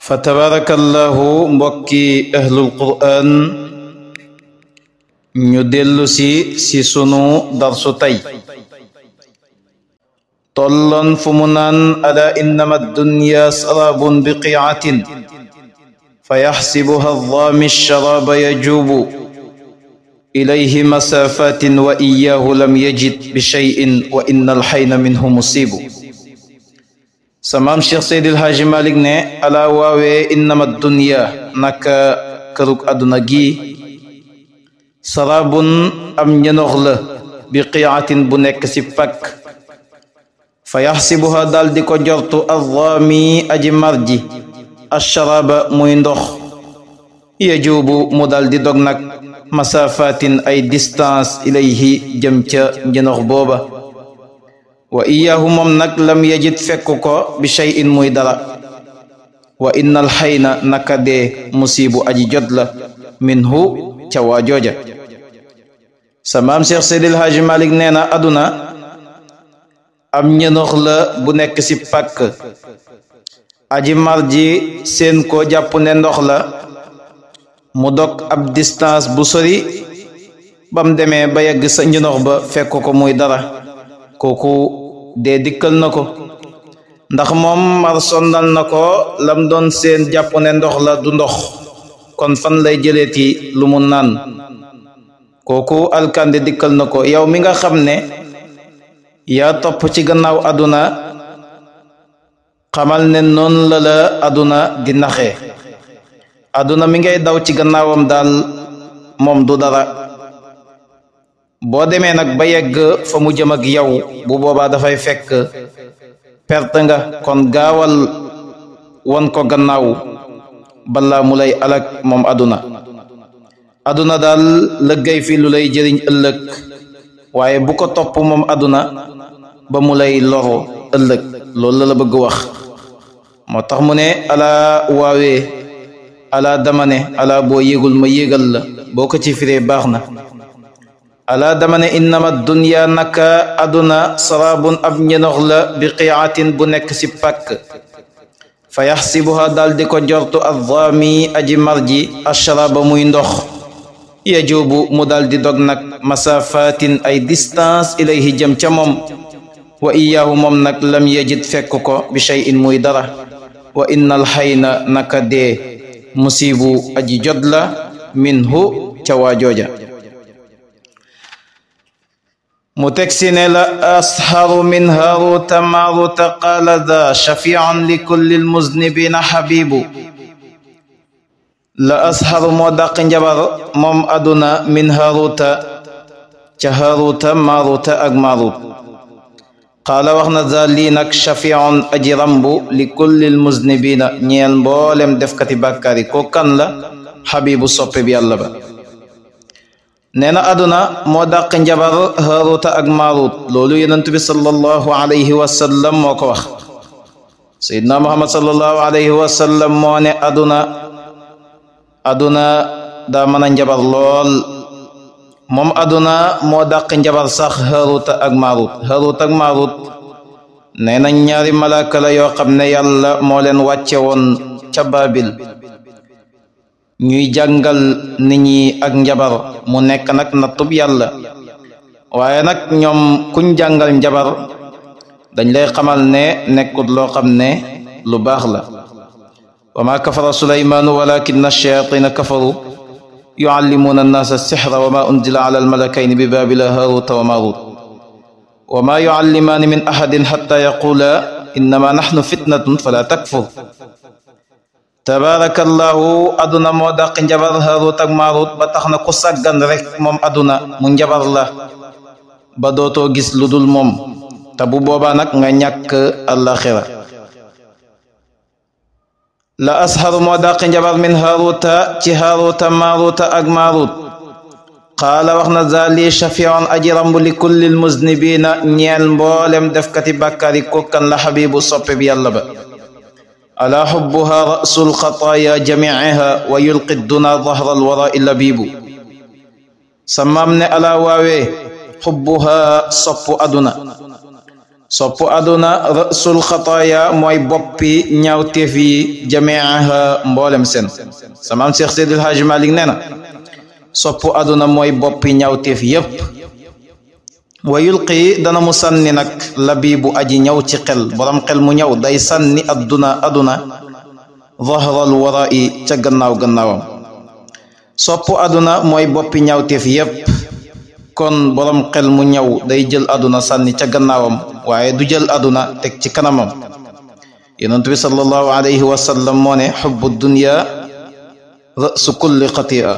فتبارك الله مبكي أهل القرآن ندلو سي سنو درس تاي طلن فمنان ألا إنما الدنيا سراب بقيعة فيحسبها الظامي الشراب يجوب إليه مسافات وإياه لم يجد بشيء وإن الحين منه مصيب سمام شيخ سيد الحاج مالك نے الا واوے انما الدنيا نكا كروك ادنا جي سراب ام ñenoxl بقيعة bu nekk ci pak فيحسبها دال ديكو جورتو الظامي اجي مرجي الشراب موي ndox يجوب مو دال دي دوغ nak مسافات ay distance ilayhi jëm ca ñenox booba وإياه ممنك لم يجد فكوكو بشيء مويدرا وإن الحين نكدي مصيب أجي جدل منه تواجوجا سمام شيخ سيد الحاج مالك نينا أدونا أم ينخل بنك سيباك أجي مرجي سين كو جابو نندخل مدوك أب ديستانس بسوري بام دمي بايق سنجنخ با فكوكو مويدرا kooku dee dikkal na ko ndax moom mar sondal na ko lam doon seen jàpp ne ndox la du ndox kon fan lay jëleeti lu mu naan kooku alkande dikkal na ko yow mi nga xam ne yaa topp ci gannaaw aduna xamal ne noonu la aduna di naxee aduna mi ngay daw ci gannaawam daal moom du dara boo demee nag ba yegg fa mu jëm ak yow bu boobaa dafay fekk perte nga kon gaawal won ko gannaaw balaa mu lay alak moom aduna daal lëggay fi lu lay jëriñ ëllëg waaye bu ko topp moom aduna ba mu lay loro ëllëg loolu la bëgg wax moo tax mu ne alaa waawee alaa dama ne alaa boo yégul ma yégal la boo ko ci firee baax na ألا دمن إنما الدنيا نكا أدنى سراب أبن نغل بقيعة بنك سبك فيحسبها دال ديكو جرت الظامي أجي مرجي الشراب مويندخ يجوب مدال دي دغنك مسافات أي ديستانس إليه جمجمم وإياه ممنك لم يجد فكك بشيء مويدرة وإن الحين نكا دي مصيب أجي جدل منه تواجوجا متكسن لا أسهر من هاروت ماروت قال ذا شفيع لكل المذنبين حبيب لا أسهر مودق جبر مم أدنى من هاروت جهاروت ماروت أجماروت قال وخنا ذالينك شفيع أجرمب لكل المذنبين نيال بولم دفكتي بكاري كوكان لا حبيب صوبي بيالله neena aduna moo dàq njabar haaruta ak maarut loolu yonent bi sallallahu alayhi wa sallam moo ko wax sayyidina muhammad sallallahu alayhi wa sallam moo ne aduna daa mën a njabar lool moom aduna moo dàq njabar sax haaruta ak maarut nee na ñaari malaaka la yoo xam ne yàlla moo leen wàcce woon ca Baabil ñuy jàngal nit ñi ak njabar mu nekk nag nattub yàlla waaye nag ñoom kuñ jàngal njabar dañ lay xamal ne nekkut loo xam ne lu baax la wa ma kafara sulaymaanu walakinna ash-shayatina kafaru yuallimuna annaasa as-sihra wa ma unzila ala al-malakayni bi baabila haaruta wa maarut wa ma yuallimaani min ahadin hatta yaqula innama nahnu fitnatun fala takfur tabarakallahu aduna moo dàq njabar haarut ak maarut ba tax na ku sàggan rek moom aduna mu njabar la ba dootoo gis lu dul moom te bu boobaa nag nga ñàkk àllaxira la asharu moo dàq njabar min haaruta ci haaruta maaruta ak maarut qaala wax na zali shafiun aji rambu li kullil muznibina ñeel mboolem defkati bàkkaari kokkan la xabibu soppe bi yàlla ba ألا حبها رأس الخطايا جميعها ويلقي الدنا ظهر الوراء اللبيب سمامن ألا واوي حبها صف أدنا sopp aduna rasul xataaya mooy boppi ñaawteef yi jamiaha mboolem seen samaam Cheikh Seydil Hadji Malick nee na sopp aduna mooy boppi ñaawteef yépp wa yulqi dana mu sànni nag labibu aji ñaw ci xel borom xel mu ñaw day sànni aduna zahral wara'i ca gannaawam sopp aduna mooy boppi ñaawteef yépp kon borom xel mu ñaw day jël aduna sànni ca gannaawam waaye du jël aduna teg ci kanamam yonent bi sallallahu alayhi wa sallam moo ne xubbu dunya ra'su kulli xati'a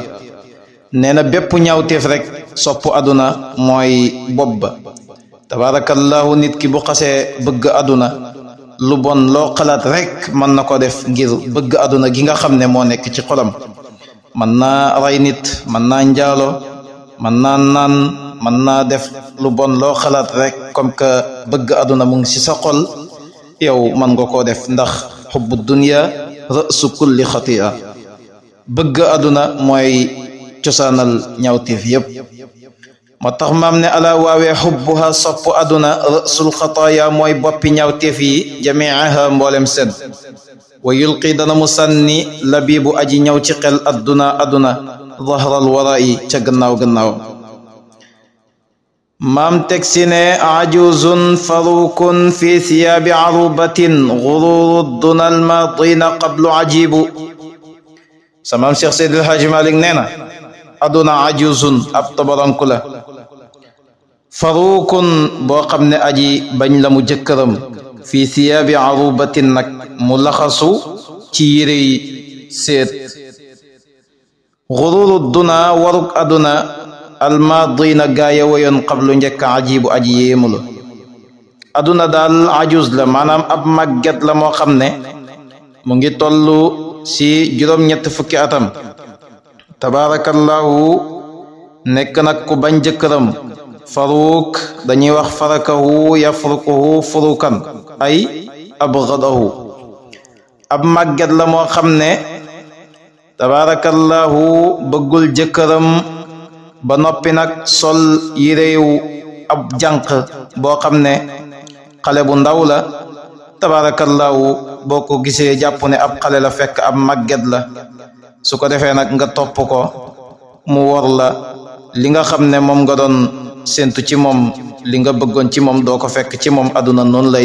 nee na bépp ñaawteef rek sopp aduna mooy bopp ba tabarakallahu nit ki bu xasee bëgg aduna lu bon loo xalaat rek mën na ko def ngir bëgg aduna gi nga xam ne moo nekk ci xolam mën naa rey nit mën naa njaalo mën naa naan mën naa def lu bon loo xalaat rek comme que bëgg aduna mu ngi ci sa xol yow mën nga koo def ndax xubbu dunya ra'su kulli xati'a bëgg aduna mooy cosaanal ñaawteef yépp moo tax maam ne ala waawee xubbuha sopp aduna ra'sul xataaya mooy boppi ñaawteef yi jamiaha mboolem seen wa yulqi dana mu sànni labibu aji ñaw ci xel aduna zahral wara'i ca gannaaw maam teg si ne ajuzun farukun fi thiyaabi arubatin gururu duna almadina qablu ajibu samaam Cheikh Seydil Hadji Malick nee na aduna ajuzun ab tabaranku la farukun boo xam ne aji bañ la mu jëkkëram fi thiyaabi arubatin nag mu laxasu ci yérey seet gururu duna waruk aduna almadina gaaya woyoon qablu njëkk ajibu aji yéemu la aduna daal ajuz la maanaam ab màgget la moo xam ne mu ngi tollu ci juróom-ñett fukki atam tabarakallahu nekk nag ku bañ jëkkëram faruk dañuy wax farakahu yafrukuhu furukan ay abghadahu ab màgget la moo xam ne tabarakallahu bëggul jëkkëram ba noppi nag sol yiréew ab jànq boo xam ne xale bu ndaw la tabarakallahu boo ko gisee jàpp ne ab xale la fekk ab màgget la su ko defee nag nga topp ko mu wor la li nga xam ne moom nga doon séntu ci moom li nga bëggoon ci moom doo ko fekk ci moom aduna noonu lay